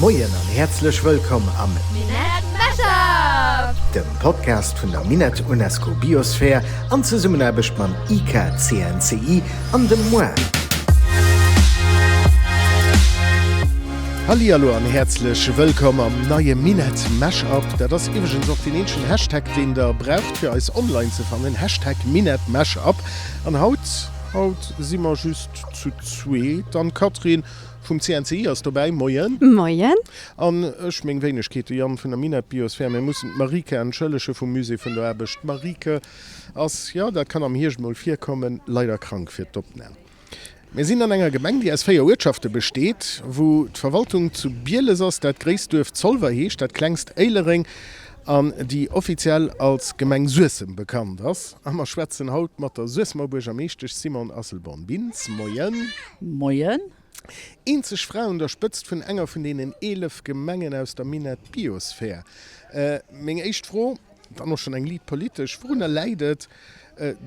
Moien an häerzlech wëllkomm am Minett Mashup! Dem Podcast vun der Minett UNESCO Biosphere an Zesummenaarbecht mam IKCNCI an dem moi. Hallihallo an häerzlech wëllkomm am neie Minett Mashup. Dat ass iwwregens och deen eenzegen Hashtag, deen der braucht fir eis online ze fannen, Hashtag Minett Mashup. An haut, haut si mer just zu zweet. D'Anne-Catherine vum CNCI ass dobäi. Moien. Moien. An ech, meng Wéinegkeet, de Yann vun der Minett Biosphär. Mir mussen d'Marieke entschëllege vum Musée vun der Aarbecht. D'Marieke ass, jo, dat kann am Hierscht mol virkommen, leider krank fir d'Opnam. Mir sinn an enger Gemeng, déi aus 4 Uertschafte besteet, wou d'Verwaltung zu Bieles ass, dat gréisst Duerf Zolwer heescht, dat klengst Éilereng an déi offiziell als Gemeng Suessem bekannt ass. A mer schwätzen haut mat der Suessemer Buergermeeschtesch Simone Asselborn-Bintz. Moien. Moien. Eenzeg Fra un der Spëtzt vun enger vun deenen 11 Gemengen aus der Minett Biosphär. Meng éischt Fro, dann och schonn eng liit politesch, Wourunner läit et,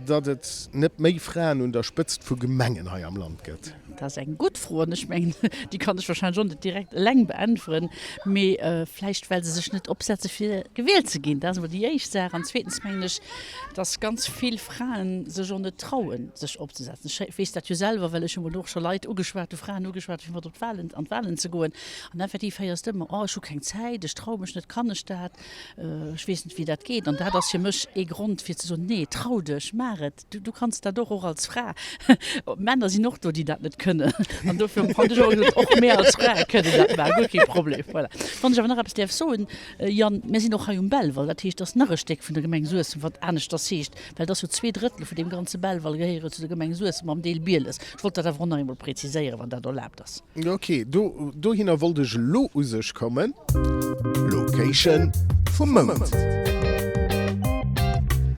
datt et net méi Fraen un der Spëtzt vu Gemengen hei am Land gëtt? Dat ass eng gutt Fro an ech mengen, déi kann ech warscheinlech och net direkt eleng beäntweren. Mee vläicht well se sech net opsetze fir gewielt ze ginn. Dat ass emol déi éischt Saach. An zweetens mengen ech, datt ganz vill Fraen sech och net trauen, sech opzesetzen. Ech weess dat jo selwer, well ech hu mol och scho Leit ugeschwat, Fraen ugeschwat, fir mat op d'Wahlen, an d'Wahlen ze goen. An effektiv héiers de ëmmer, Oh, ech hu keng Zäit, ech traue mech net, kann ech dat? Ech weess net, wéi dat geet. An dat ass fir mech ee Grond, fir ze soen, Nee, trau dech, maach et, du kanns dat och, och als Fra. Männer sinn och do, déi dat net kënnen. An dofir hunn ech och gesot, och mär als Frae kënnen dat maachen, guer kee Problem. Voilà. Wann ech awer nach eppes däerf soen, Yann, Mir sinn och hei um Belval, dat heescht, et ass nach e Stéck vun der Gemeng Suessem, wat aneschters heescht, well et ass jo 2/3 vun deem ganze Belval gehéiere zu der Gemeng Suessem am Deel Bieles. Ech wollt dat awer och nach eemol präziséieren, wann dat erlaabt ass. Ok, do dohinner wollt ech elo u sech kommen. Location vum Mount.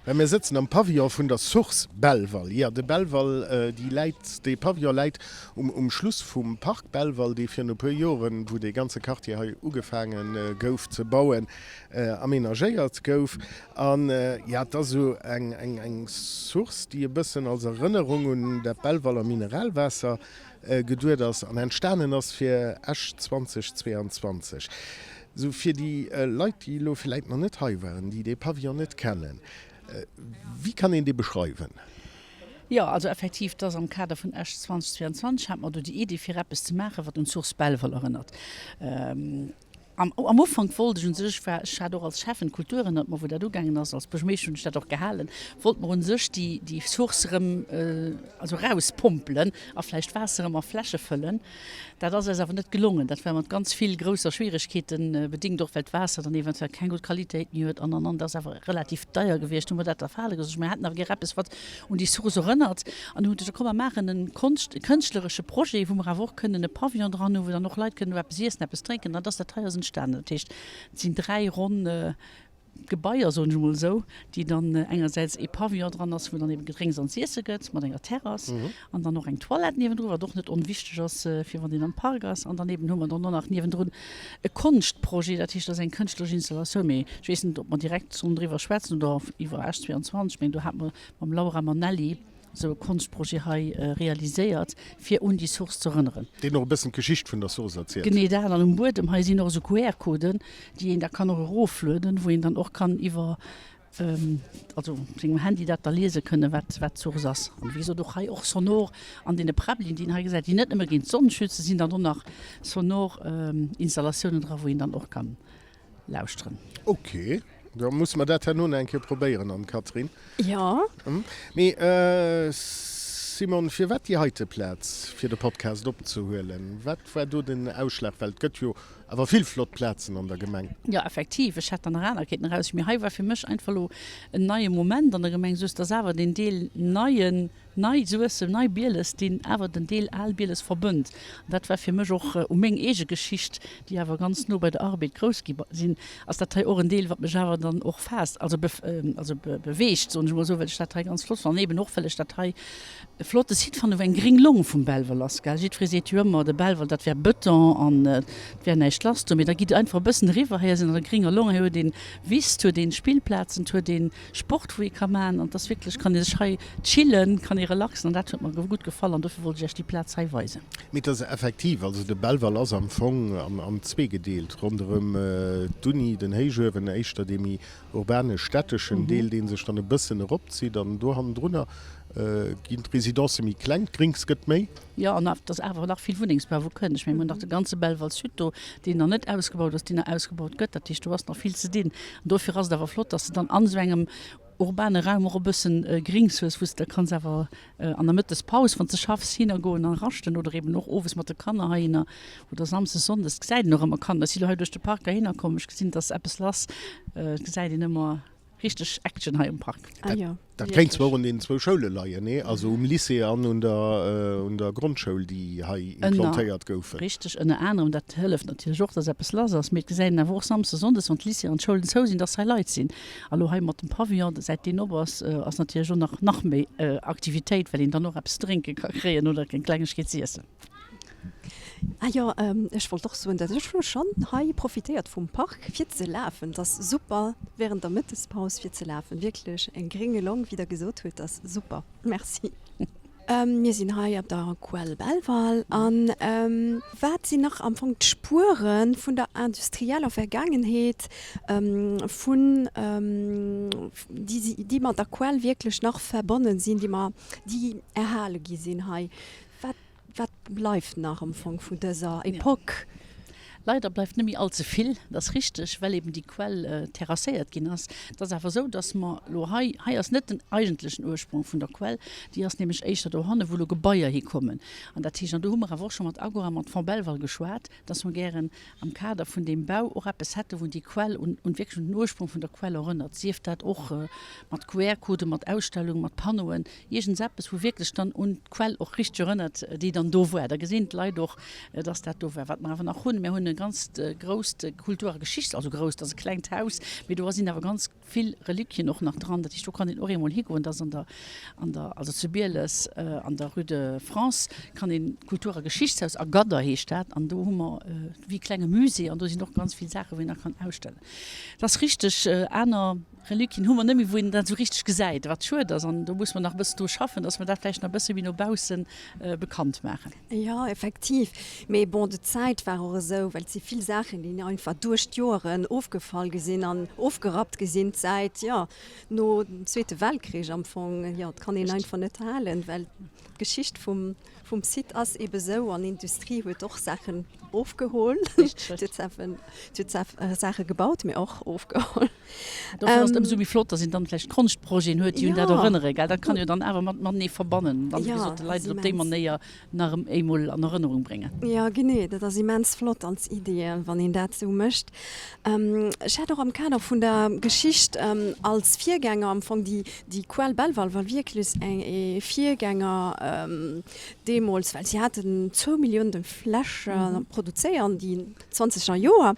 Well mir sëtzen am Pavillon vun der Source Belval. Jo, de Belval, déi läit, dee Pavillon läit um um Schluss vum Park Belval, dee virun e puer Joren, wou dee ganze Quartier hei ugefaange gouf ze bauen, aménagéiert gouf. An jo, et ass esou eng eng eng Source, déi e bëssen als Erënnerung un dat Belvaler Mineralwaasser geduet ass an entstanen ass fir Esch 2022. Sou fir déi Leit, déi elo villäit nach net hei waren, déi dee Pavillon net kennen, wéi kann een dee beschreiwen? Jo, also effektiv, et ass am Kader vun Esch 2022 hate mer do déi Idee fir eppes ze maachen, wat un d'Source Belval erënnert. Am Ufank wollt ech un sech, war ech hat och als Schäffen Kultur ënnert mer, wou dat ugaangen ass, als Buergermeeschter hunn ech dat och gehalen, wollt mer un sech déi déi Source erëm also erauspompelen a vläicht Waasser erëm a Fläsche fëllen. Dat ass eis awer net gelongen. Dat war mat ganz vill grousser Schwieregkeete bedingt, och well d'Waasser dann eventuell keng gutt Qualitéit méi huet an an an. Dat ass awer relativ deier gewiescht, hu mer dat da fale gelooss. Mir hätten awer gär eppes, wat un déi Source erënnert an hunn gesot, komm mer maachen e Konscht, e kënschtleresche Projet, wou mer awer och kënnen e Pavillon dran hunn, wou dann och Leit kënnen do eppes iessen, eppes drénken. An dat ass dat hei ass entstanen. Dat heescht, et sinn 3 ronn Gebaier, soen ech emol esou, déi dann engersäits ee Pavillon dran ass, wou dann eben Gedrénks an z'iesse gëtt mat enger Terrass an dann och eng Toilette niewendru, wat och net onwichteg ass, fir wann een am Park ass. An dann eben hu mer dann och nach niewendrun e Konschtprojet, dat heescht, dat ass eng kënschtleresch Installatioun, mee ech weess net, ob mer direkt sollen driwwer schwätzen oder iwwer Esch 22, ech mengen, do hate mer mam Laura Mannelli esou e Konschtprojet hei realiséiert, fir un déi Source ze erënneren. Deen och e bëssen d'Geschicht vun der Source erzielt. Genee dat. An um Buedem hei sinn och esou QR-Coden, déi een da kann och eroflueden, wou een dann och kann iwwer also op sengem Handy dat da liese kënnen, wat wat d'Source ass. An wéi gesot och hei och sonor an deene Präbbelien, déi een hei gesäit, déi net nëmme géint d'Sonn schützen, sinn dann och nach sonor Installatiounen dra, wou een dann och kann lauschteren. Ok, da musse mer dat herno nach eng Kéier probéieren, Anne-Catherine. Jo. Mee Simone, firwat déi heite Plaz fir de Podcast opzehuelen? Wat war do den Ausschlag? Well et gëtt jo Awer vill flott Plazen an der Gemeng. Jo, effektiv. Ech hätt der nach aner kéinten eraussichen, mee hei war fir mech einfach elo en neie Moment an der Gemeng Suessem. Et ass awer deen Deel neien, nei Suessem, nei Bieles, deen awer den Deel al Bieles verbënnt. An dat war fir mech och u meng eege Geschicht, déi awer ganz no bei der Arbed grouss gi sinn, ass dat hei och en Deel, wat mech awer dann och faasst, also also beweegt, soen ech emol esou, well ech dat hei ganz flott fannen. Eben och, well ech dat hei E flotte Site fannen, wou eng gréng Long vum Belval ass, gell. Jiddweree seet jo ëmmer, de Belval, dat wär Bëton an et wär näischt lass do. Mee da gitt einfach e bëssen eriwwer, hei ass een an der grénger Long, hei huet een Wiss, 't huet een Spillplazen, 't huet een Sport, wou ee ka maachen. An 't ass wierklech, kann ee sech hei chillen, kann ee. méi relaxen an dat huet mer gutt gefall an dofir wollt ech Iech déi Plaz hei weisen. Mee et ass effektiv, also de Belval ass am Fong an zweegedeelt, ronderëm d'Uni, den Héichuewen, éischter dee méi urbane städteschen Deel, dee sech dann e bëssen eropzitt an do hannendrunner ginn d'Residencë méi kleng, d'Gréngs gëtt méi. Jo, an et ass awer nach vill Wunnengsbau wou kënn. Ech mengen, mir hunn nach de ganze Belval Sud do, deen nach net ausgebaut ass, deen nach ausgebaut gëtt. Dat heescht, do ass nach vill ze dinn. An dofir ass et awer flott, dass de dann an esou engem urbane Raum och e bëssen Grings hues, wou s de da kanns awer an der Mëttespaus, wann s de schaffs, hinner goen a raschten oder eben och owes mat de Kanner heihinner oder samsdes, sonndes. Et gesäit een och ëmmer Kanner. Ech si lo hei duerch de Park heihinner komm, ech gesinn, et ass eppes lass. Et gesäit een ëmmer richteg Action hei um Park. Ah jo. Dat kéint zwar och un deenen zwou Schoule leien, nee? Also um Lycée an un der, un der Grondschoul, déi hei implantéiert goufen. Richteg, ënner anerem. Dat hëlleft natierlech och, dass eppes lass ass. Mee et gesäit een awer och samsdes, sonndes, wann d'Lycéeën an d'Schoulen zou sinn, dass hei Leit sinn. A lo hei mat dem Pavillon, säit deen op ass, ass natierlech och nach, nach méi Aktivitéit, well een dann och eppes ze drénke ka kréien oder eng Klengegkeet z'iessen. Ah jo, ech wollt och soen, dat ech hu schonn hei profitéiert vum Park fir ze lafen. Et ass super während der Mëttespaus fir ze lafen, wierklech eng grénge Long, wéi der gesot hutt, ass super. Merci. Mir sinn hei op der Quell Belval. An wat sinn nach am Fong d'Spuere vun der industrieller Vergaangenheet vun déi déi mat der Quell wierklech nach verbonnen sinn, déi mer déi erhale gi sinn hei? Wat Wat bleift nach am Fong vun dëser Epoque? Leider bleift net méi all ze vill, dat ass richteg, well eben déi Quell terrasséiert ginn ass. Et ass awer esou, datt mer elo hei, hei ass net den eigentlechen Ursprong vun der Quell, déi ass nämlech éischter dohanne wou elo Gebaier hikommen. An dat heescht, an do hu mer awer och scho mat Agora, mat Fonds Belval geschwat, datt mer gären am Kader vun deem Bau och eppes hätte wou déi Quell un, un wierklech un den Ursprong vun der Quell erënnert, sief dat och mat QR-Coden, mat Ausstellungen, mat Panneauen, Iergendseppes, wou wierklech dann un d'Quell och richteg erënnert, déi dann do war. Da gesinn d'Leit och, dass dat do war. Wat mer awer nach hunn, mir hunn e ganzt grousst Kultur a Geschichts-, also grouss, dat ass e klengt Haus, mee do sinn awer ganz vill Reliquien och nach dran. Dat heescht, do kann een och eemol higoen. Dat ass an der, an der, also zu Bieles an der Rue de France kann een, Kultur a Geschichtshaus a Gadder heescht dat, an do hu mer wéi e klenge Musée an do sinn och ganz vill Saachen, wou een nach kann ausstellen. Dat ass richteg aner. Reliquien hu mer net méi, wou een dat esou richteg gesäit, wat schued ass. An do muss mer nach e bëssen dru schaffen, dass mer dat vläicht nach e bësse méi no bausse bekannt maachen. Jo, effektiv. Mee bon, de Zäit war och esou, well et si vill Saachen, déi einfach duerch d'Joeren ofgefall gi sinn an ofgerappt gi sinn d'Zäit, jo, no dem Zweete Weltkrich am Fong. Jo, et kann een einfach net halen, well d'Geschicht vum Vum Site ass ebe sou, an Industrie huet och Saachen ofgeholl, huet Saache gebaut, mee och ofgeholl. Dofir ass et ëmsou méi flott, datt een dann vläicht Konschtprojeten huet, déi un dat erënnere, gell? Dat kann jo dann awer mat matenee verbannen, dann, wéi gesot, de Leit et op déi Manéier nach erëm eemol an Erënnerung bréngen. Jo, genee, dat ass immens flott als Idee, wann een dat esou mécht. Ech hat och am Kader vun der Geschicht als Virgänger am Fong déi Déi Quell Belval war wierklech eng ee Virgänger deemools, well si haten zwou Milliounen Fläsche produzéiert an déi zwanzeger Joer.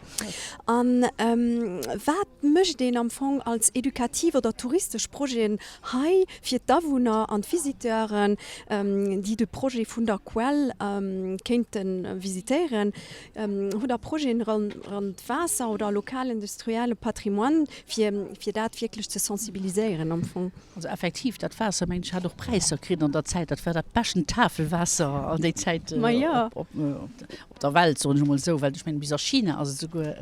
An wat mécht een am Fong als edukativ oder touristesch Projeten hei fir d'Awunner an d'Visiteuren, déi de Projet vun der Quell kéinte visitéieren? Hutt Der Projeten ronderëm d'Waasser oder lokal industrielle Patrimoine, fir fir dat wierklech ze sensibiliséieren am Fong? Also effektiv, dat Waasser, mengen ech, hat och Präisser kritt an der Zäit. Dat war dat beschten Tafelwaasser an déi Zäit op der Welt, soen ech emol esou, well ech mengen, bis a China ass et esouguer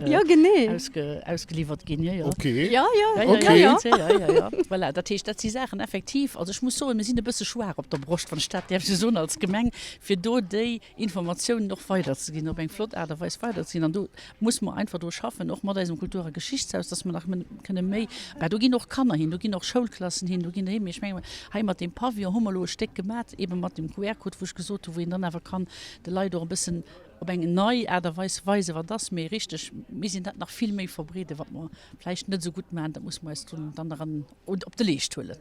ausgeliwwert ginn. Jo, jo. Okay. Jo, jo. Okay. Jo, jo, jo. Voilà, dat heescht, dat si Saachen effektiv, also ech muss soen, mir sinn e bësse schwaach op der Broscht, wann ech dat däerf esou soen als Gemeng, fir do déi Informatiounen och weiderzeginn, op eng flott Aart a Weis weiderzeginn. An do muss mer einfach dru schaffen, och mat eisem Kultur a Geschichtshaus, dass mer nach kënne méi, well do ginn och Kanner hin, do ginn och Schoulklassen hin, do ginn der hin. Mee ech menge hei mat deem Pavillon hu mer elo e Stéck gemat, eebe mat dem QR-Code, wou ech gesot hu wou een dann awer kann de Leit och e bëssen op eng nei Aart a Weis weisen, wat ass. Mee richteg misst een dat nach vill méi verbreeden, wat mer vläicht net esou gutt maachen. Dat muss mer eis dann nach op de Leescht huelen.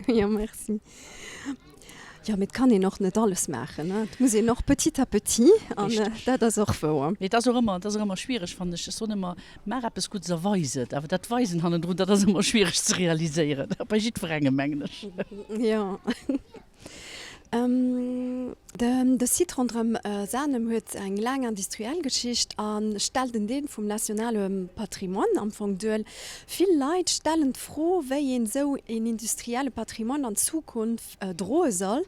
Jo, merci. Jo, mee et kann een och net alles maachen, ne? Et muss een och petit à petit, an dat ass och wouer. Mee et ass och ëmmer, et ass och ëmmer schwiereg, fannen ech. Ech soen ëmmer, Maach eppes Guddes a weis et. Awer dat Weisen hannendrun, dat ass ëmmer schwiereg ze realiséieren, bei jiddwerengem, mengen ech. Jo. De Site ronderëm Sanem huet eng laang industriell Geschicht a stellt en Deel vum nationale Patrimoine am Fong duer. Vill Leit stellen d'Fro, wéi een esou een industrielle Patrimoine an Zukunft droe soll.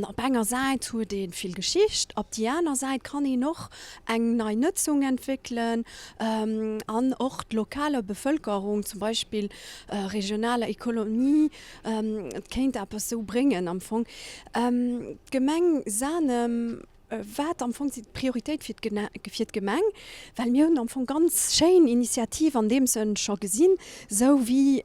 Op enger Säit huet ee vill Geschicht, op déi aner Säit kann een och eng nei Nëtzung entwéckelen an och d'lokale Bevëlkerung, zum Beispill regionaler Economie, Et kéint eppes esou bréngen am Fong. D'Gemeng Sanem, wat am Fong sinn d'Prioritéit fir fir d'Gemeng? Well mir hunn am Fong ganz schéin Initiative an deem Sënn scho gesinn, esou wéi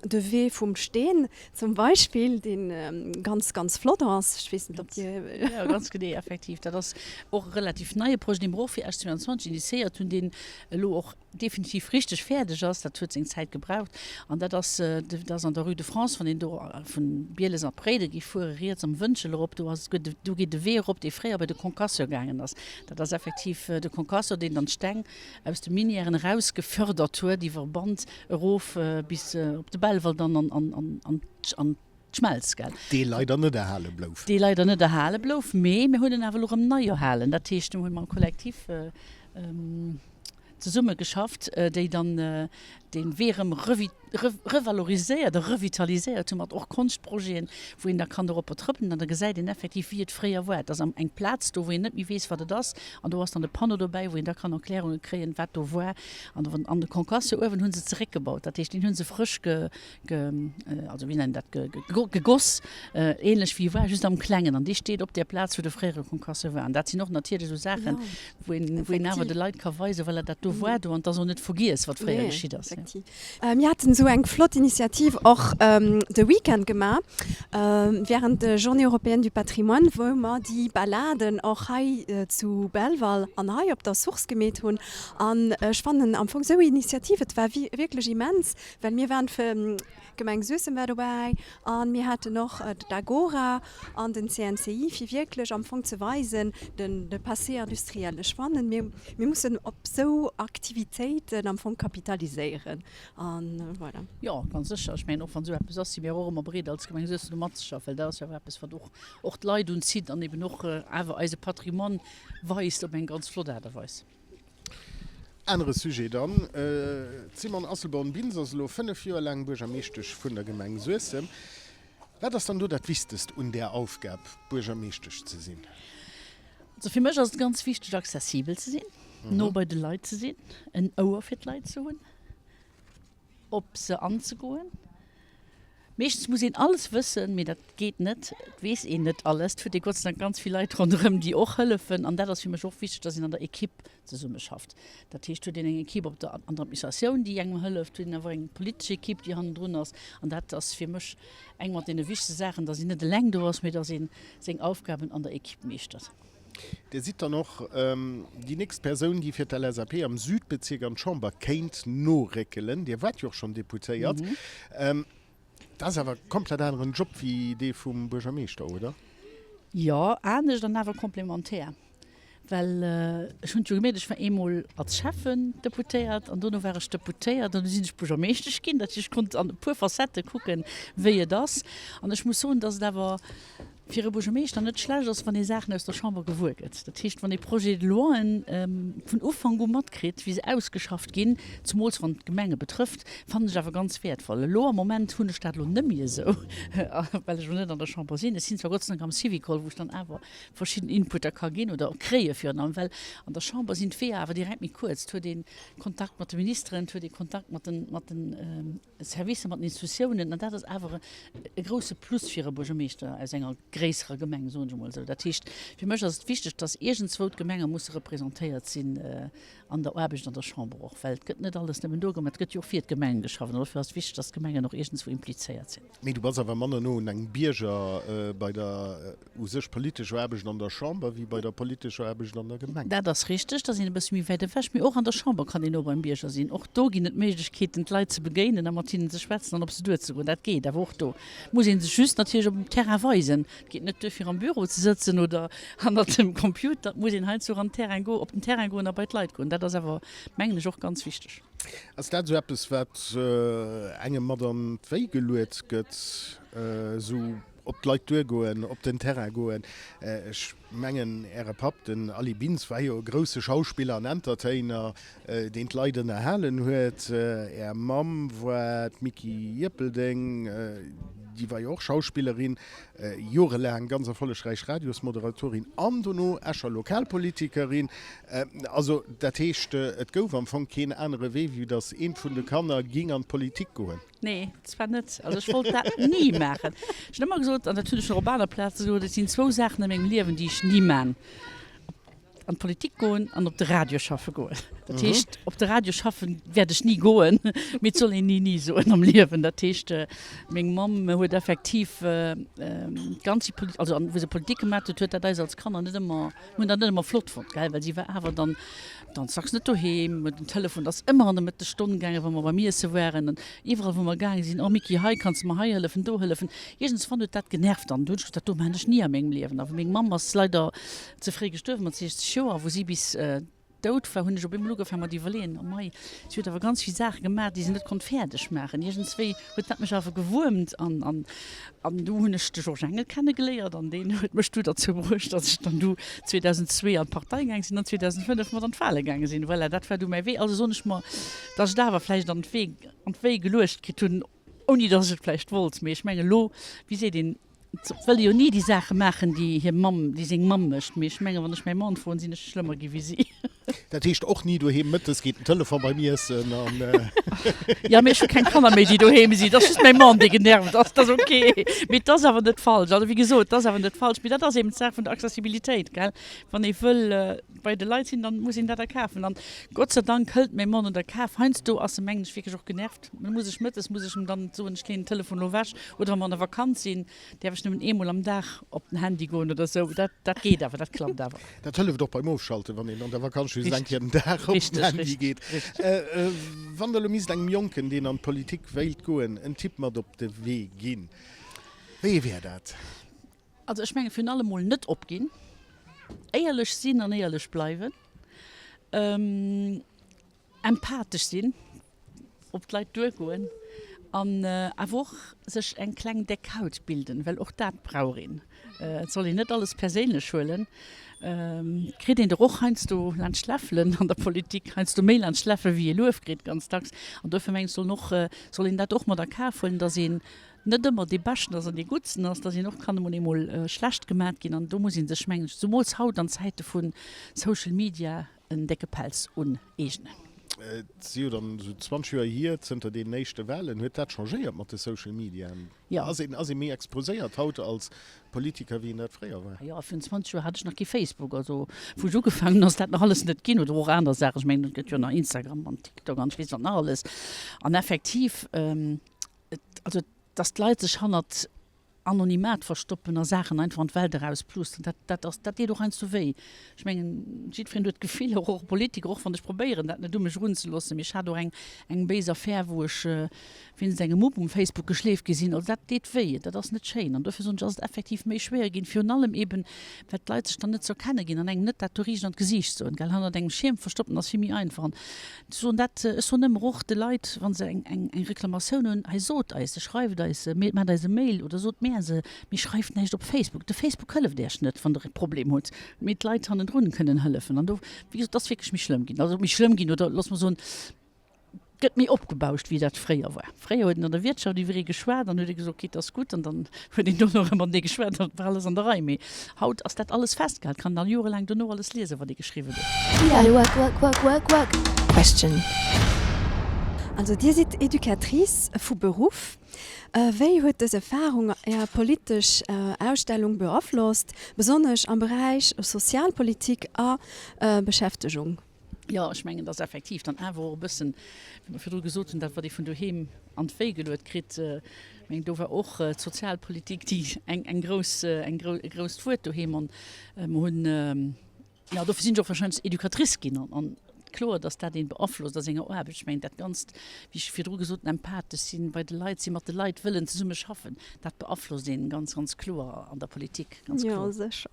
de Wee vum Steen zum Beispill, dee ganz, ganz flott ass. Ech weess net, ob Dir. Jo, ganz genee, effektiv. Dat ass och e relativ neie Projet, dee mer och fir Esch 22 initiéiert hunn, deen elo och definitiv richteg fäerdeg ass, dat huet seng Zäit gebraucht, an dat ass, dat ass an der Rue de France, wann een do vun Bieles a Réiden géif fuere, riets am Wënschel erop, do ass, do geet e Wee erop, dee fréier bei de Concasseur gaangen ass. Dat ass effektiv de Concasseur, deen dann d'Steng aus de Minièren eraus gefördert huet iwwer e Band erof bis op de Belval dann an, an, an, an d'Schmelz, gell. Dee leider net erhale blouf. Dee leider net erhale blouf, mee mir hunn en awer elo erëm nei erhalen. Dat heescht, do hu mer am Kollektiv zesumme geschafft, déi dann dee Wee erëm revaloriséiert a revitaliséiert hu mat och Konschtprojeten, wou een da kann doropper trëppelen an da gesäit een effektiv, wéi et fréier war. Et ass eng Plaz do, wou een net méi weess, wat et ass an do ass dann e Panneau dobäi, wou een da kann Erklärunge kréien, wat do war. An de Concasseur uewen hu se zeréckgebaut, dat heescht, deen hu se frësch ge, also wéi nennen dat, ge, ge, gegoss, ähnlech wéi e war, just am Klengen. An dee steet op där Plaz, wou de fréiere Concasseur war. An dat sinn och natierlech esou Saachen, wou een, wou een awer de Leit ka weisen, voilà, dat do war do an et ass och net vergiess, wat fréier geschitt ass. Mir haten esou eng flott Initiativ och de Weekend gemaach, während de Journées européennes du patrimoine, wou mer déi Balladen och hei zu Belval an hei op der Source gemeet hunn. An ech fannen am Fong esou Initiative, et war wierklech immens, Well mir waren fir, d'Gemeng Suessem war dobäi an mir haten och d'Agora an den CNCI, fir wierklech am Fong ze weisen, den de Passé industriel. Ech fannen, mir mir mussen op esou Aktivitéiten am Fong kapitaliséieren an voilà. Jo, ganz sécher. Ech mengen, och wann esou eppes ass, si mir och ëmmer bereet als Gemeng Suessem do matzeschaffen, well dat ass jo awer eppes, wat och och d'Leit unzitt an eben och awer eise Patrimoine weist op eng ganz flott Aart a Weis. Anere Sujet dann, D'Simone Asselborn-Bintz ass elo 5 Joer laang Buergermeeschtesch vun der Gemeng Suessem. Wat ass dann do dat Wichtegst un där Aufgab, Buergermeeschtesch ze sinn? Also fir mech ass et ganz wichteg, accessibel ze sinn, no bei de Leit ze sinn, en Ouer fir d'Leit ze hunn, op se anzegoen. Meeschtens muss een alles wëssen, mee dat geet net. Et weess een net alles. Et huet ee Gott sei Dank ganz vill Leit ronderëm, déi och hëllefen. An dat ass fir mech och wichteg, dass een an der Ekipp zesummeschafft. Dat heescht, huet een eng Ekipp op der, an der Administratioun, déi engem hëlleft, huet een awer eng politesch Ekipp, déi hannendrun ass. An dat ass fir mech eng mat deene wichtegste Saachen, dass een net eleng do ass, mee dass ee seng Aufgaben an der Ekipp meeschtert. Dir sidd dann och déi nächst Persoun, déi fir d'LSAP am Südbezierk an d'Chamber kéint noréckelen. Dir waart jo och schonn Deputéiert. Dat ass awer e komplett aneren Job wéi dee vum Buergermeeschter, oder? Jo, anescht an awer komplementär. Well ech hunn et jo gemierkt, ech war eemol als Schäffen Deputéiert an dono war ech Deputéiert an du sinn ech Buergermeeschtesch ginn. Dat heescht, ech konnt an e puer Facettë kucken, wéi et ass. An ech muss soen, datt et awer fir e Buergermeeschter net schlecht ass, wann ee Saachen aus der Chamber gewuer gëtt. Dat heescht, wann ee Projets de loien vun Ufank u matkritt, wéi se ausgeschafft ginn, zumools wann et d'Gemenge betrëfft, fannen ech awer ganz wäertvoll. Elo am Moment hunn ech dat elo net méi esou, well ech elo net an der Chamber sinn. Ech sinn zwar Gott sei Dank am Syvicol, wou ech dann awer verschidden Inputter ka ginn oder kréie virun allem, well an der Chamber sinn d'Weeër awer direkt méi kuerz. Et huet ee Kontakt mat de Ministeren, et huet ee Kontakt mat den, mat den, Servicer, mat den Institutiounen, an dat ass awer e grouse Plus fir e Buergermeeschter aus enger gréisserer Gemeng, soen ech emol esou. Dat heescht, fir mech ass et wichteg, dass iergendzwou d'Gemenge musse representéiert sinn an der Aarbecht an der Chamber och, well et gëtt net alles nëmmen do gemaach, et gëtt jo och fir d'Gemengen geschafft an dofir ass et wichteg, dass d'Gemengen och iergendzwou implizéiert sinn. Mee du bass awer manner no un engem Bierger bei der u sech politescher Aarbecht an der Chamber wéi bei der politescher Aarbecht an der Gemeng. Dat ass richteg, da sinn e bësse méi wäit ewech. Mee och an der Chamber kann een no beim Bierger sinn. Och do ginn et Méiglechkeeten, d'Leit ze begéinen a mat hinnen ze schwätzen an op se duerzegoen. Dat geet awer och do. Muss ee sech just natierlech op dem Terrain weisen. Et geet net duer, fir am Büro ze sëtzen oder hannert dem Computer. Et muss een heiansdo och an den Terrain goen, op den Terrain goen a bei d'Leit goen. Dat ass awer, mengen ech, och ganz wichteg. Ass dat esou eppes, wat engem mat an d'Wéi geluet gëtt, esou? Op d'Leit duergoen, op den Terrain goen. Ech mengen, Äre Papp, den Aly Bintz, war jo e grousse Schauspiller an Entertainer, deen d'Leit ënnerhalen huet. Är Mamm war d'Micky Ierpeldeng, déi war jo och Schauspillerin, jorelaang ganz erfollegräich Radiosmoderatorin an dono Escher Lokalpolitikerin. Also dat heescht, et gouf am Fong keen anere Wee, wéi datt eent vun de Kanner ging an d'Politik goen. Nee, zwar net. Also ech wollt dat ni maachen. Ech hunn ëmmer gesot, an dat hunn ech och op aner Plaze gesot, et sinn zwou Saachen a mengem Liewen, déi ech ni man, An d'Politik goen an op de Radio schaffe goen. Dat heescht, op de Radio schaffe wäert ech ni goen, mee et soll een ni ni soen am Liewen. Dat heescht, meng Mamm huet effektiv d'ganz Poli-, also wou se Politik gemaat huet, huet dat eis als Kanner net ëmmer, Mir hunn dat net ëmmer flott fonnt, gell, well si war awer dann dacks net doheem, den Telefon ass ëmmer an der Mëttesstonn gaangen, wa mer beim Iesse waren an iwwerall wou mer gaange sinn, oh Micky, hei kanns de mer hei hëllefen, do hëllefen. Iergendswann huet dat genervt an du hunn ech gesot, dat do maan ech ni a mengem Liewen. Awer meng Mamm ass leider ze fréi gestuerwen, mat 60 Joer, wou si bis dout war, hunn ech op eemol ugefaangen mat iwwerleeën, oh mei, si huet awer ganz vill Saache gemaach, déi se net konnt fäerdeg maachen. Iergendswéi huet dat mech awer gewuermt an, an, an du hunn ech de Georges Engel kennegeléiert an deen huet mech du derzou bruecht, datt ech dann du 2002 an d'Partei gaang sinn an 2005 mat an d'Wale gaange sinn. Voilà, dat war du mäi Wee. Also soen ech mer, datt ech et awer vläicht an d'Wee, an d'Wéi geluecht kritt hunn, ouni datt ech et vläicht wollt. Mee ech mengen elo, wéi seet een, Et wëll jo ni déi Saache maachen, déi hir Mamm, déi seng Mamm mécht. Mee ech mengen, wann ech mäi Mann froen, sinn ech schlëmmer gi wéi si. Dat heescht och ni doheem mëttes geet den Telefon beim Iessen an. Jo, mee ech hu keng Kanner méi, déi doheem sinn. Et ass just mäi Mann, dee genervt ass. Dat ass ok. Mee et ass awer net falsch. Also wéi gesot, et ass awer net falsch. Mee dat ass eben d'Saach vun der Accessibilitéit, gell. Wann ee wëll bei de Leit sinn, dann muss een dat a Kaf huelen. An Gott sei Dank hëlt mäi Mann et a Kaf. Heiansdo ass e, mengen ech, wierklech och genervt. Da muss ech mëttes, muss ech em dann soen, ech leeën den Telefon elo ewech. Oder wa mer an der Vakanz sinn, däerf ech nëmmen eemol am Dag op den Handy goen oder esou. Dat, dat geet awer, dat klappt awer. Dat hëlleft och beim Ofschalten, wann een an der Vakanz just eng Kéier den Dag op den Handy geet. Wann Der elo misst engem Jonken, deen an d'Politik wéilt goen, en Tipp mat op de Wee ginn, wéi ee wär dat? Also ech menge virun allem mol net opginn, éierlech sinn an éierlech bleiwen. Empathesch sinn, op d'Leit duergoen an awer och sech eng kleng déck Haut bilden, well och dat brauch een. Et soll een net alles perséinlech huelen. Et kritt een der och heiansdo laanscht d'Läffelen an der Politik, heiansdo méi laanscht d'Läffel wéi ee Luef kritt, ganz dacks. An dofir mengen ech, sollen och, soll een dat och mat a Kaf huelen, dass een net ëmmer dee Beschten ass an dee Guttsten ass, dass een och kann emol eemol schlecht gemat ginn. An do muss ee sech, mengen ech, zumools haut an Zäite vu Social Media, en décke Pelz uneegnen. Et si jo dann esou 20 Joer hier zënter deenen éischte Wahlen. Huet dat changéiert mat de Social Mediaen? Jo. Ass een, ass ee méi exposéiert haut als Politiker wéi een dat fréier war? Jo, virun 20 Joer hat ech nach kee Facebook. Also wou ech ugefaangen hunn, ass dat nach alles net ginn. Oder och aner Saachen. Ech mengen, et gëtt jo nach Instagram an TikTok an ech weess wat nach alles. An effektiv, et, also dass d'Leit sech hannert Anonymat verstoppen a Saachen einfach an d'Welt erausplusteren, dat, dat ass, dat deet och heiansdo wéi. Ech mengen, jiddwereen huet Gefiller, och och Politiker, och wann ech probéieren, dat net u mech erunzeloossen. Mee ech hat och eng, eng béis Affär, wou ech wéinst engem Mupp um Facebook geschleeft gi sinn. Also dat deet wéi, dat ass net schéin. An dofir soen ech, ass et effektiv méi schwéier ginn, virun allem eeben, well d'Leit sech dann net ze erkenne ginn an engem net dat do riicht an d'Gesiicht soen, gell. Hannert engem Schierm verstoppen ass vill méi einfach. An Soen dat, ech soen ëmmer och de Leit, wa se eng, eng, eng Reklamatioun hunn, hei sot eis se, schreift eis se, maacht eis e Mail oder sot mär se, mee schreift näischt op Facebook. De Facebook hëlleft Iech net, wann Der e Problem hutt, mee d'Leit hannendrun kënnen hëllefen. An do, wéi gesot, et ass wierklech méi schlëmm ginn, also méi schlëmm ginn oder loosse mer soen, et gëtt méi opgebauscht, wéi dat fréier war. Fréier huet een an der Wiertschaft iwwer ee geschwat an huet ee gesot, okay, et ass gutt an dann huet een dono erëm matenee geschwat an et war alles an der Rei. Mee haut ass dat alles festgehalen, et kann een dann jorelaang dono alles liesen, wat ee geschriwwen huet. Question. Also Dir sidd Educatrice vu Beruff. Wéi huet dës Erfarung Är politesch Ausstellung beaflosst, besonnesch am Beräich Sozialpolitik a Beschäftegung? Jo, ech mengen, dass effektiv dann awer och e bëssen, wéi mer virdru gesot hunn, dat, wat ee vun doheem an d'Wéi geluet kritt, ech mengen, do war och d'Sozialpolitik déi eng, eng grouss, eng grou, e grousst Wuert doheem. An mer hunn, jo, dofir sinn ech och wahrscheinlech Educatrice ginn. An, an kloer, dass dat een beaflosst a senger Aarbecht. Ech mengen, dat Ganzt, wéi ech virdru gesot hunn, empathesch sinn, bei de Leit sinn, mat de Leit wëllen zesumme schaffen, dat beaflosst een ganz, ganz kloer an der Politik, ganz kloer. Jo, sécher.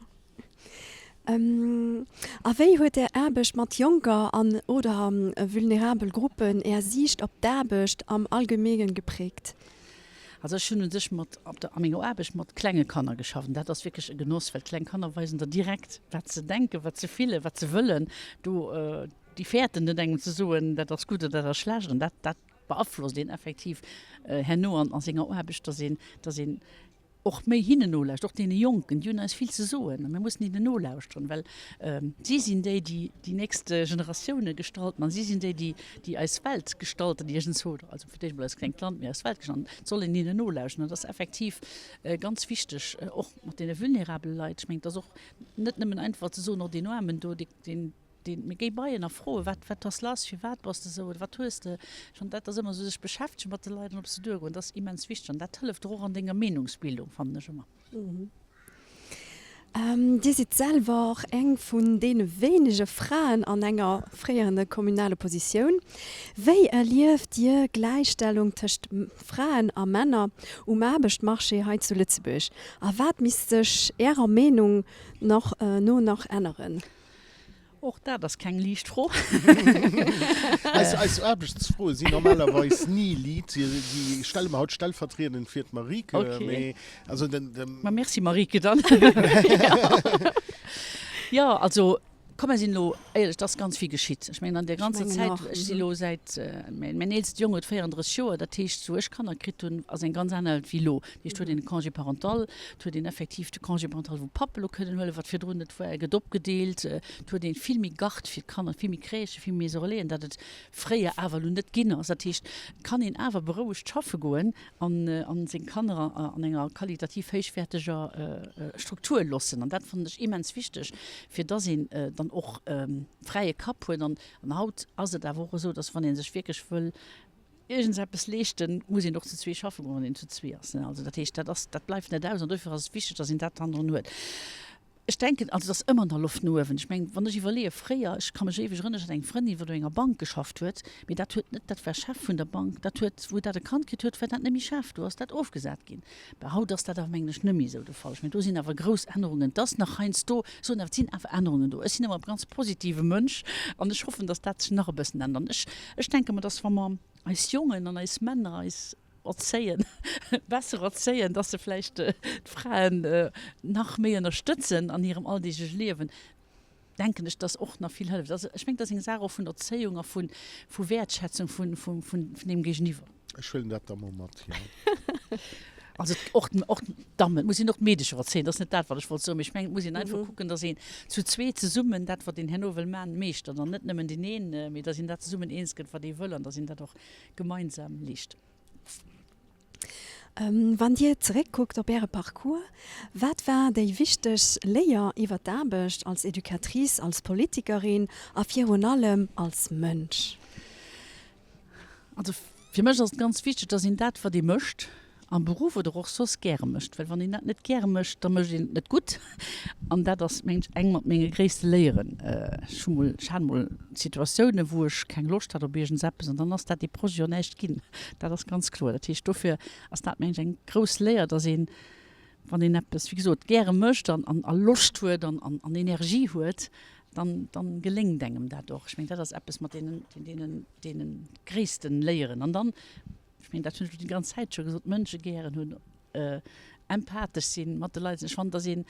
A wéi huet Är Aarbecht mat Jonker an, oder vulnerabel Gruppen Är Siicht op d'Aarbecht am Allgemenge geprägt? Also ech hunn u sech mat, op der, a menger Aarbecht mat klenge Kanner geschafft an dat ass wierklech e Genoss, well kleng Kanner weisen der direkt, wat se denken, wat se fillen, wat se wëllen. Do, déi fäerten net engem ze soen, dat ass gutt oder dat ass schlecht an dat, dat beaflosst een effektiv herno an a senger Aarbecht, dass een, dass een och méi hinnen nolauschtert, och deene Jonken, déi hunn eis vill ze soen a mir mussen hinnen nolauschteren, well si sinn déi, déi déi nächst Generatioune gestalten an si sinn déi, déi déi eis Welt gestalten iergendzwou, also fir d'éischt mol eist klengt Land, mee eis Welt gestalten. Et soll een hinnen nolauschteren an dat ass effektiv ganz wichteg, och mat deene vulnerabele Leit. Ech mengen, et ass och net nëmmen einfach ze soen, oh deen Aarmen do, deen, Deen, mee géi bei en a froe wat, wat ass lass, firwat bass de esou oder wat hues de schonn. Dat ass ëmmer esou, sech beschäftege mat de Leit an op se duergoen, dat ass immens wichteg an dat hëlleft der och an denger Meenungsbildung, fannen ech ëmmer. Dir sidd selwer och eng vun deene wéinege Fraen an enger fréierende kommunale Positioun. Wéi erlieft Dir Gläichstellung tëscht Fraen a Männer um Aarbechtmarché hei zu Lëtzebuerg? A wat misst sech Ärer Meenung no nach änneren? Och dat ass keng liicht Fro. Eis, eis Aarbechtsfroe sinn normalerweis ni liit. Déi stelle mer haut stellvertriedend fir d'Marieke. Okay. Mee also den, den. Ma merci Marieke dann. Jo, also komm mer sinn elo éierlech, et ass ganz vill geschitt. Ech mengen an där ganzer Zäit, ech si elo säit, mäin eelste Jong huet 34 Joer, dat heescht wou ech Kanner kritt hunn, ass eng ganz aner Welt wéi elo. Dat heescht, huet een e Congé parental, et huet een effektiv de Congé parental vum Papp elo kënnen huelen, wat virdrun net war, e gëtt opgedeelt, et huet een vill méi Gard fir d'Kanner, vill méi Crèchen, vill méi Maison Relaisen, dat et fréier awer elo net ginn ass. Dat heescht, et kann een awer berouegt schaffe goen an an seng Kanner an enger qualitativ héichwäerteger Struktur loossen. An dat fannen ech immens wichteg, fir dass een dann och fräie Kapp huet. An haut ass et awer och esou, dass wann ee sech wierklech wëll iergendseppes leeschten, muss een och zu zwee schaffen goen, wann een zu zwee ass. Also dat heescht, dat ass, dat bleift net aus an dofir ass et wichteg, dass een dat hannendrun huet. Ech denken, also et ass ëmmer nach Loft no uewen. Ech mengen, wann ech iwwerleeë fréier, ech ka mech éiweg erënneren, ech hat eng Frëndin, wou do enger Bank geschafft huet, mee dat huet net, dat war Chef vun der Bank, dat huet, wou dat e Kand kritt huet, war dat net méi Chef, do ass dat ofgesat ginn. Bah, haut ass dat awer, mengen ech, net méi esou de Fall. Ech mengen, do sinn awer grouss Ännerungen. Et ass nach heiansdo, ech soen awer, et sinn awer Ännerungen do. Ech sinn ëmmer e ganz positive Mënsch an ech hoffen, datt dat sech nach e bëssen ännert. An ech, ech denke mer, datt wa mer eis Jongen an eis Männer, eis erzéien, besser erzéien, dass se vläicht d'Fraen nach méi ënnerstëtzen an hirem alldeegleche Liewen, denken ech, dass och nach vill hëlleft. Also ech mengen, dat ass eng Saach och vun Erzéiung a vu vu Wäertschätzung vun vun vun deem Géigeniwwer. Ech huelen dat da mol mat, jo. Also och och d'Dammen, et muss een och d'Meedecher erzéien, dat ass net dat, wat ech wollt soen, mee ech mengen, et muss een einfach kucken, dass een zu zweet zesummen dat, wat een herno wëll maachen, meeschtert an net nëmmen deen een, mee dass een dat zesummen eens gëtt, wat ee wëll an dass een dat och gemeinsam leescht. Wann Dir zeréckkuckt op Äre Parcours, wat war déi wichteg Léier iwwer d'Aarbecht als Educatrice, als Politikerin a virun allem als Mënsch? Also fir mech ass et ganz wichteg, dass een dat, wat ee mécht, am Beruff oder och soss, gäre mécht. Well wann een dat net gäre mécht, da mécht een et net gutt. An dat ass, mengen ech, eng mat menge gréisste Léieren. Ech hu mol, ech hat mol Situatiounen, wou ech keng Loscht hat op iergendseppes an dann ass dat dee Projet jo näischt ginn. Dat ass ganz kloer. Dat heescht, dofir ass dat, mengen ech, eng grouss Léier, dass een, wann een eppes, wéi gesot, gäre mécht an an a Loscht huet an an an Energie huet, dann dann geléngt engem dat och. Ech mengen, dat ass eppes mat deenen deenen deene gréissten Léieren. An dann, ech mengen, dat hunn ech elo déi ganz Zäit scho gesot, Mënsche gären hunn, empathesch sinn, mat de Leit sinn. Ech fannen, dass een,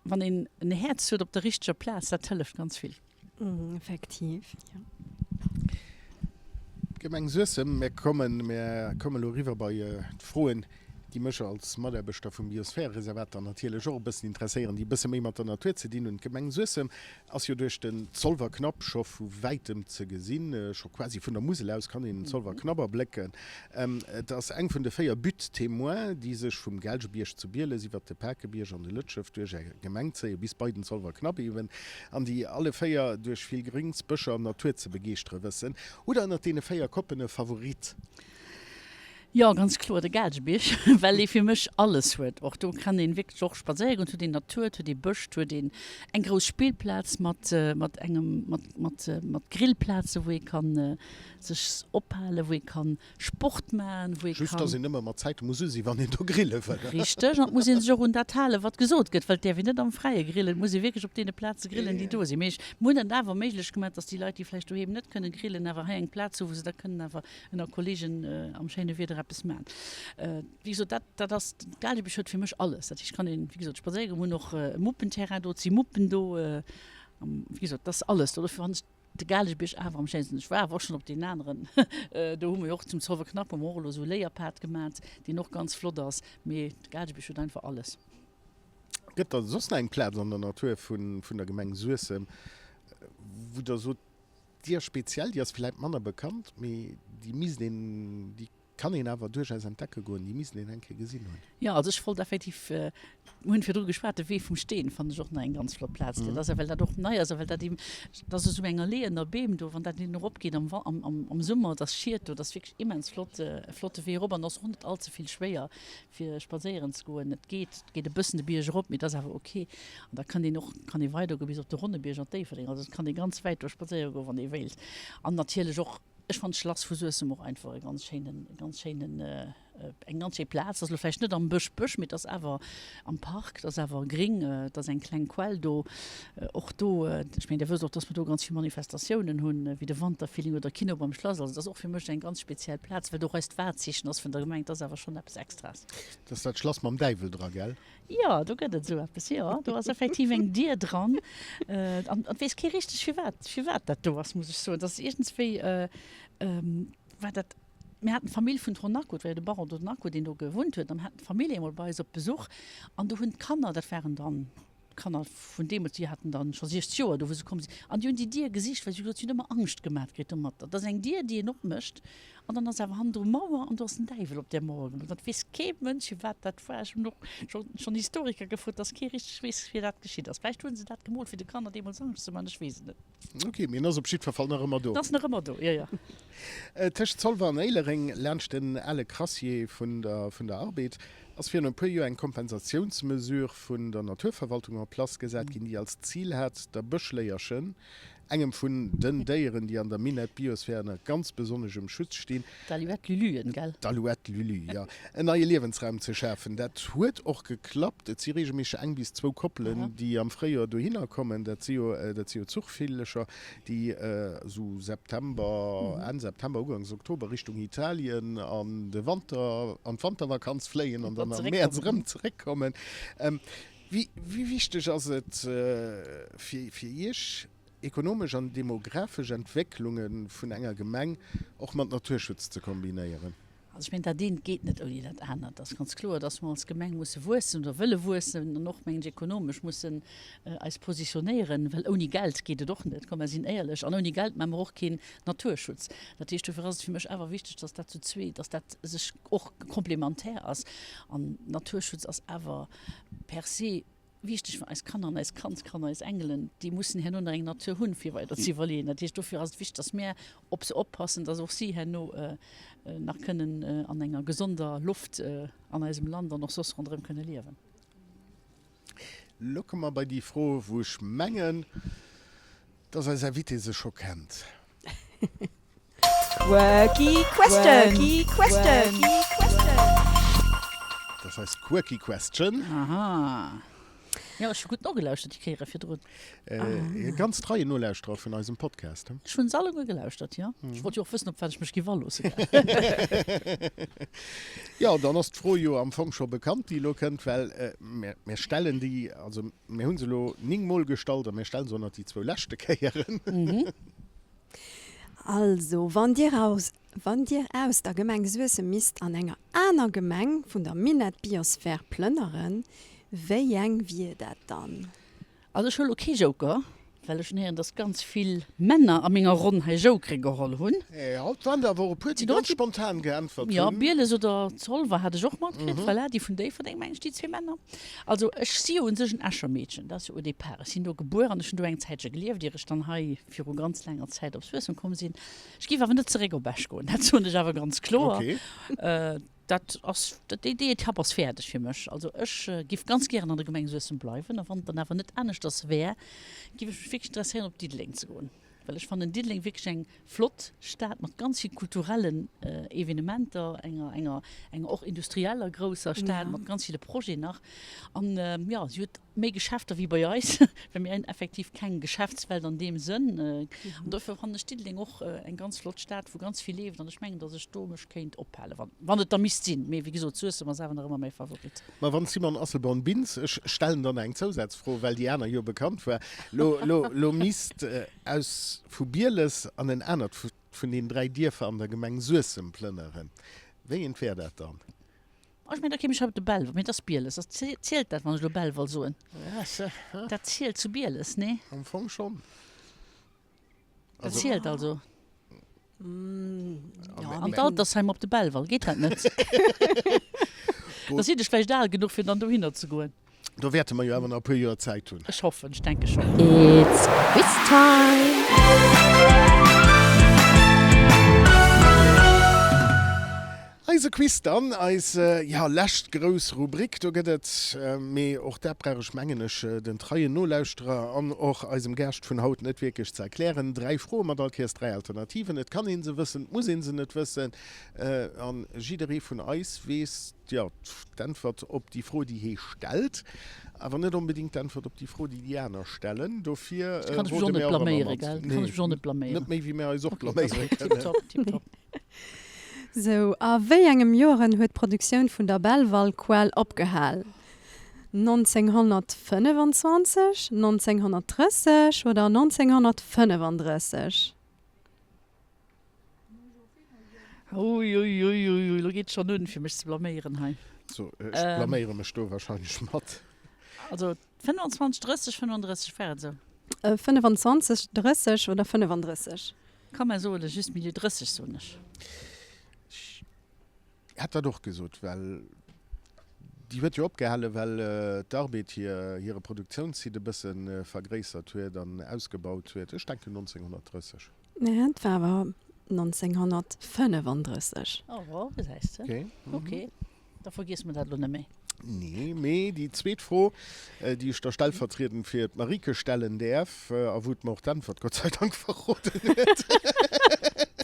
wann een en Häerz huet op der richteger Plaz, dat hëlleft ganz vill. Effektiv, jo. Gemeng Suessem, Mir kommen, mir kommen elo eriwwer bei d'Froen, déi mech als Mataarbechter vum Biosphärereservat dann natierlech och e bëssen interesséieren, déi e bësse méi mat der Natur ze dinn hunn. D'Gemeng Suessem ass jo duerch den Zolwerknapp scho vu wäitem ze gesinn. Scho quasi vun der Musel aus kann een den Zolwerknapp erblécken. Et ass eng vun de 4 Buttes témoins, déi sech vum Gelgebierg zu Bieles iwwert de Pakebierg an de Lëtschëff duerch är Gemeng zéien, bis bei den Zolwerknapp eben, an déi alle 4 duerch vill Gréngs, Bëscher an Natur ze begeeschtere wëssen. Hutt der ënnert deene 4 Koppen e Favorit? Jo, ganz kloer de Gaalgebierg, well ee fir mech alles huet. Och do kann een wierklech och spadséiere goen. Et huet een Natur, et huet ee Bësch, et huet een eng grouss Spillplaz mat mat engem mat mat mat Grillplaze wou ee kann sech ophalen, wou ee kann Sport maachen, wou ee Just kann. dass een ëmmer mat Zäite muss u sinn, wann een do grille wëll. Richteg, an et muss ee sech och un dat halen, wat gesot gëtt, well et däerf een net am Fräie grillen. Et muss ee wierklech op deene Plaze grillen, déi do sinn. Mee ech, mir hunn et awer méiglech gemaach, dass déi Leit, déi vläicht doheem net kënne grillen, awer hei eng Plaz hu wou se da kënnen awer ënner Kollegen am schéine Wieder. nach eppes maachen. Wéi gesot, dat, dat ass, Gaalgebierg huet fir mech alles. Dat heescht, kann een, wéi gesot, spadséiere goen, mir hunn och e Muppenterrain do, et si Muppen do, wéi gesot, dat ass alles do. Dofir fannen ech de Gaalgebierg awer am schéinsten. Ech war awer och schonn op deenen aneren, do hu mer jo och zum Zolwer Knapp hu mer och elo esou e Léierpad gemat, deen och ganz flott ass, mee de Gaalgebierg huet einfach alles. Gëtt der soss nach eng Plaz an der Natur vun der Gemeng Suessem, wou Der sot, déi ass speziell, déi ass vläit manner bekannt, mee déi misst een, déi kann een awer duerchaus entdecke goen, déi misst een eng Kéier gesinn hunn? Jo, also ech wollt effektiv, mir hunn virdru geschwat, de Wee vum Steen fannen ech och nach eng ganz flott Plaz. Dat ass ja, well dat och nei ass a well dat eben, dat ass esou eng Allee ënner Beem do, wann dat eben eropgeet am am Summer, dat ass Schiet do, dat ass wierklech immens flott, e flotte Wee erop an ass och net all ze vill schwéier. fir spadséieren ze goen. Et geet, et geet e bëssen de Bierg erop, mee et ass awer ok. An da kann een och, kann ee weidergoe bis op de Ronnebierg an Déifferdeng. Also et kann ee ganz wäit do spadséiere goen, wann ee wéilt. An natierlech och, ech fannen d'Schlass vu Suessem och einfach e ganz schéinen, e ganz schéinen, eng ganz schéi Plaz. Ass elo vläicht net am Bësch Bësch, mee et ass awer am Park, et ass awer gring, et ass eng kleng Quell do. Och do, ech mengen, Dir wësst och, dass mer do ganz vill Manifestatiounen hunn, wéi de Wanterfeeling oder Kino beim Schlass. Also et ass och fir mech eng ganz speziell Plaz, well do och eist Wahrzeechen ass vun der Gemeng. Et ass awer schonn eppes Extraes. Dat ass dat Schlass mam Däiwel dra, gell? Jo, do gëtt et esou eppes, jo. Do ass effektiv eng Dier dran. An et weess kee richteg, firwat, firwat dat do ass, muss ech soen. Dat ass iergendswéi, war dat, mir haten d'Famill vun Tronaco, et war jo de Baron Tronaco, deen do gewunnt huet, an mir haten d'Famill eemol bei eis op Besuch an do hunn d'Kanner, dat waren dann, D'Kanner vun deemools, déi haten dann scho 60 Joer do, wou se komm sinn, an déi hunn déi Dier gesicht, well si hu gesot, si hunn ëmmer Angscht gemat kritt domatter. Dat ass eng Dier, déi een opmécht, an dann ass awer hannendru Mauer an do ass den Däiwel op där Mauer gemoolt. An et weess kee Mënsch, firwat dat war. Ech hunn och scho schonn Historiker gefrot, dass kee richteg weess, fir dat geschitt ass. Vläicht hu se dat gemoolt, fir de Kanner deemools Angscht ze man, ech weess et net. Ok, mee en ass op jiddwer Fall nach ëmmer do. En ass nach ëmmer do, jo, jo. Tëscht Zolwer an Éilereng, laanscht den ale Crassier vun der vun der Arbed, ass virun e puer Joer eng Kompensatiounsmesure vun der Naturverwaltung en place gesat ginn, déi als Zil hat, der Bëschléierchen, engem vun den Déieren, déi an der Minett Biosphär ënner ganz besonneschem Schutz stinn, D'Alouette Luluen, gell? D'Alouette Lulu, jo, en neie Liewensraum ze schafen. Dat huet och geklappt. Et si reegelméisseg eng bis zwou Koppelen, déi am Fréijoer dohinner kommen. Dat si jo, dat si jo Zuchvillercher, déi esou September, Enn September, Uganks Oktober Richtung Italien an de Wanter, an d'Wantervakanz fléien an dann am Mäerz erëm zeréckkommen. Wéi wichteg ass et fir Iech, ekonomesch an demografesch Entwécklunge vun enger Gemeng och mat Naturschutz ze kombinéieren? Also ech mengen, dat eent geet net ouni dat anert. Et ass ganz kloer, dass mer als Gemeng musse wuessen oder wëlle wuessen an och, mengen ech, ekonomesch mussen eis positionéieren, well ouni Geld geet et och net, komm mer sinn éierlech. An ouni Geld maache mer och keen Naturschutz. Dat heescht, dofir ass et fir mech awer wichteg, dass dat zu zwee, dass dat sech och komplementär ass. An Naturschutz ass awer per se Wichteg fir eis Kanner an eis Kandskanner, eis Engelen, déi mussen herno nach eng Natur hunn, fir weider ze iwwerleeën. Dat heescht, dofir ass et wichteg, dass mär op se oppassen, dass och si herno nach kënnen an enger gesonder Loft an eisem Land an och soss ronderëm kënne liewen. Lo komme mer bei déi Fro, wou ech mengen, dass eis Invitée se scho kennt. Quirky Question. Quirky Question. Dat ass eis Quirky Question. Aha. Jo, ech hu gutt nogelauschtert déi Kéiere virdrun. E ganz treien Nolauschterer vun eisem Podcast, he? Ech hunn se alleguer gelauschtert, jo. Ech wollt jo och wëssen, op wat ech mech giff aloosse. Jo, dann ass d'Fro jo am Fong scho bekannt, déi elo kënnt, well mir stellen déi, also mir hu se elo 9 Mol gestallt a mir stelle se och nach déi zwou leschte Kéieren. Also, wann Dir aus, wann Dir aus der Gemeng Suessem misst an enger aner Gemeng vun der Minett Biosphär plënneren, wéi eng wier dat dann? Also ech huele lo kee Joker, well ech hunn héieren, dass ganz vill Männer a menger Ronn hei Jokere geholl hunn. Jo, et waren der awer och e puer, déi ganz spontan geäntwert hunn. Jo, Bieles oder Zolwer hat ech och matkritt, voilà, déi vun Déifferdeng, mengen ech, déi zwee Männer. Also ech si jo un sech en Escher Meedchen, dat ass jo au départ. Ech sinn do gebuer an ech hunn do eng Zäitche gelieft, ier ech dann hei viru ganz laanger Zäit op Suessem komm sinn. Ech géif awer net zeréck op Esch goen, dat soen ech awer ganz kloer. Dat ass, déi Etapp ass fäerdeg fir mech. Also ech géif ganz gären an der Gemeng Suessem bleiwen a wann et dann awer net aneschters wär, géif ech mech wierklech interesséieren op Diddeleng ze goen, well ech fannen Diddeleng wierklech eng flott Stad mat ganz vill kulturellen Evenementer, enger, enger, enger och industrieller grousser Stad mat ganz ville Projeten nach an jo, si huet. Méi Geschäfter wéi bei eis, well mir hunn effektiv keng Geschäftswelt an deem Sënn. An dofir fannen ech Diddeleng och eng ganz flott Stad, wou ganz vill leeft an ech mengen, datt ech do mech kéint ophalen, wann, wann et da misst sinn. Mee wéi gesot, Suessem ass awer nach ëmmer mäi Favorit. Ma wann Simone Asselborn-Bintz, ech stellen dann eng Zousazfro, well déi aner jo bekannt war, lo, lo, lo misst aus vu Bieles an en anert vun den 3 Dierfer an der Gemeng Suessem plënneren, wéi eent wär dat dann? Oh, ech mengen, da kéim ech hei op de Belval. Mee et ass Bieles. Ass, zielt dat, wann ech elo Belval soen? Dat zielt zu Bieles, nee? Am Fong schonn. Dat zielt also. An d'Altersheim op de Belval, geet dat net? Da sinn ech vläicht al genuch, fir dann dohinner ze goen. Do wäerte mer jo awer nach e puer Joer Zäit hunn. Ech hoffen, ech denke schonn. It's quiz time! Eise Quiz dann, eis, jo, lescht grouss Rubrik. Do gëtt et, mee och dat brauch ech, mengen ech, den treien Nolauschterer an och eisem Gaascht vun haut net wierklech ze erklären, dräi Froe mat all Kéiers dräi Alternativen. Et kann ee se wëssen, et muss ee se net wëssen. A jidderee vun eis weess, jo, d'Äntwert op déi Fro, déi hee stellt, awer net onbedéngt d'Äntwert op déi Fro, déi déi aner stellen. Dofir Kann ech mech rode och net mir och ëmmer blaméiere, mat. gell? Kann ech mech och net blaméieren. Net méi, wéi mir eis och Okay, dat ass blaméiere gutt. kënnen. Tiptop, tiptop. Sou, a wéi engem Joren huet d'Produktioun vun der Belval-Quell opgehal? 1925, 1930 oder 1935? Uiuiuiui, elo geet et schonn un, fir mech ze blaméieren hei. So, ech blaméiere mech do wahrscheinlech mat. Also 25, 30, 35, war et esou? 25, 30 oder 35? Komm mer soen e Juste Milieu, 30 soen ech. Ech hätt dat och gesot, well déi huet jo opgehalen, well d'Arbed hire Produktiounssite e bësse vergréissert huet an ausgebaut huet. Ech denken 1930. Nee, et war awer 1935. Oh, gesäis de. Okay. Okay, da vergiesse mer dat elo net méi. Nee, mee déi zweet Fro, déi ech da stellvertriedend fir d'Marieke stellen däerf, a wou d'mer och d'Äntwert Gott sei Dank verroden huet.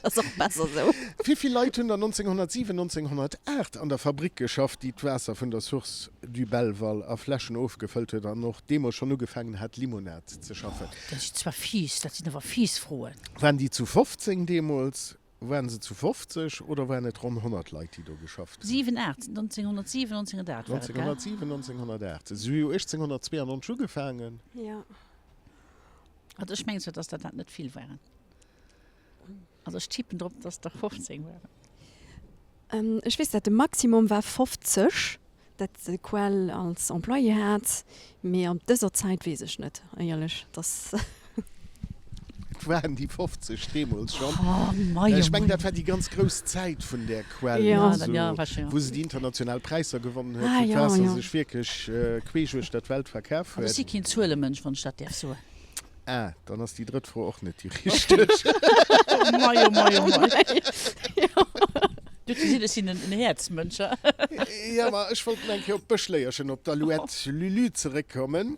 Ass och besser esou. Wéi vill Leit hunn der 1907, 1908 an der Fabrick geschafft, déi d'Waasser vun der Source du Belval a Fläschen ofgefëllt huet an och deemools schonn ugefaangen hat, Limonad ze schaffen? Dat si zwar fies, dat sinn awer fies Froen. Waren déi zu 15 deemools, waren se zu 50 oder waren et ronn 100 Leit, déi do geschafft hunn? 7, 8, 1907, 1908 war et, gell? 1907, 1908. Se hu jo 1892 ugefaangen. Jo. Also ech mengen zwar, dass dat dat net vill waren. Also ech tippen drop, dass der 15 waren. Ech weess dat de Maximum war 50, dat de Quell als Employé hat, mee op dëser Zäit weess ech net, éierlech, dass. Et waren déi 50 deemools schonn. Oh mei, Ech oh mengen, mei. dat war déi ganz grouss Zäit vun där Quell, Jo. Ja, ja, war schon, wou se déi international Präisser gewonnen huet, Ah wou jo, d'Waasser jo. sech wierklech queesch uechter d'Welt verkaf Also ech huet. si keen Zuelemënsch, wann ech dat däerf soen. Ah, dann ass déi drëtt Fro och net déi richteg. Oh mei, oh mei, oh mei. Du gesinn, ech sinn en Häerzmënsch. Jo, ma ech wollt nach eng Kéier op d'Bëschléierchen, op d'Alouette Lulu zeréckkommen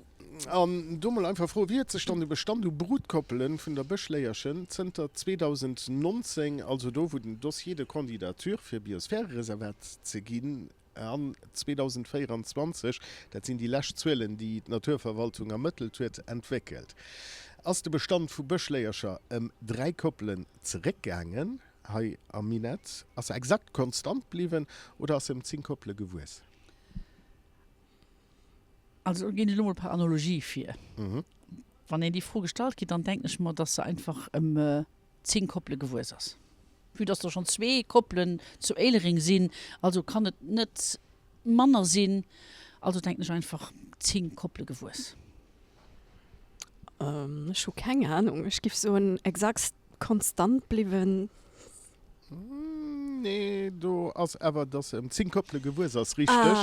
an do mol einfach froen, Wéi huet sech dann de Bestand u Brutkoppele vun der Bëschléierchen zënter 2019, also do wou den Dossier de candidature fir Biosphärereservat ze ginn, An 2024, dat sinn déi lescht Zuelen, déi d'Naturverwaltung ermëttelt huet, entwéckelt. Ass de Bestand vu Bëschléiercher ëm 3 Koppelen zeréckgaangen hei am Minett? Ass se exakt konstant bliwwen oder ass se ëm 10 Koppele gewuess? Also ginn ech elo mol per Analogie vir. Wann een déi Fro gestallt kritt, dann denken ech mer, dass se einfach ëm 10 Koppele gewuess ass. Vue dass der schonn zwee Koppelen zu Éilereng sinn, also kann et net manner sinn, also denken ech einfach 10 Koppele gewuess. Ech hu keng Ahnung, ech giff soen exakt konstant bliwwen. Nee, do ass awer, dass se ëm 10 Koppele gewuess ass, richteg.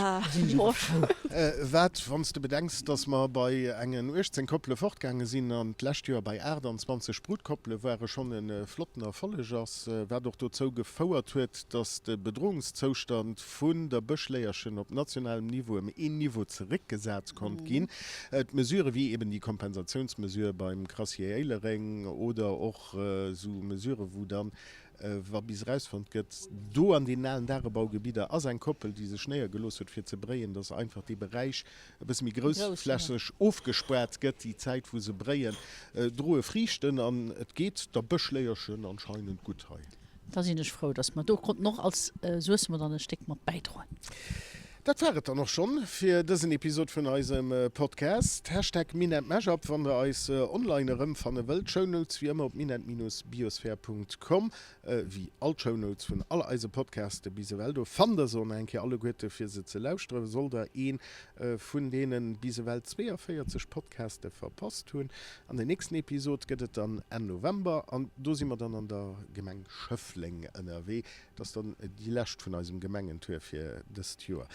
Wat, wann s de bedenks, dass mer bei engen 18 Koppele fortgaange sinn an d'lescht Joer bei 28 Brutkoppele ware, schonn e flotten Erfolleg ass, wat och dozou gefouert huet, dass de Bedrohungszoustand vun der Bëschléierchen op nationalem Niveau ëm een Niveau zeréckgesat konnt ginn. D'Mesurë wéi eben déi Kompensatiounsmesure beim Crassier Éilereng oder och esou Mesurë wou dann. Wa bis erausfonnt gëtt, do an deenen alen Dagebaugebidder ass eng Koppel, déi sech néiergelooss huet fir ze bréien, dass einfach dee Beräich e bësse méi groussflächeg ofgespaart gëtt, déi Zäit wou se bréien, droe Friichten an et geet der Bëschléierchen anscheinend gutt hei. Da sinn ech frou, dass mer do konnten och als Suessemer dann e Stéck mat bäidroen. Dat war et dann och schonn fir dësen Episod vun eisem Podcast. Hashtag MinetMashup wann der eis online erëmfanne wëllt. Shownotes wéi ëmmer op minet-biosphere.com, wéi all d'Shownotes vun all eise Podcaste bis ewell. Do fannt der se och nach eng Kéier alleguerte fir se ze lauschteren, sollt der ee vun deene bis ewell 42 Podcaste verpasst hunn. An den nächsten Episod gëtt et dann Enn November an do si mer dann an der Gemeng Schëffleng ënnerwee. Dat ass dann déi lescht vun eisem Gemengentour fir dëst Joer.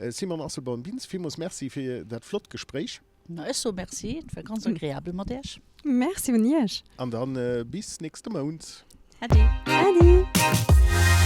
Simone Asselborn-Bintz, villmools Merci fir dat flott Gespréich. Ma ech soe Merci, et war ganz agreabel mat Iech. Merci un Iech. An dann bis nächste Mount. Äddi. Äddi.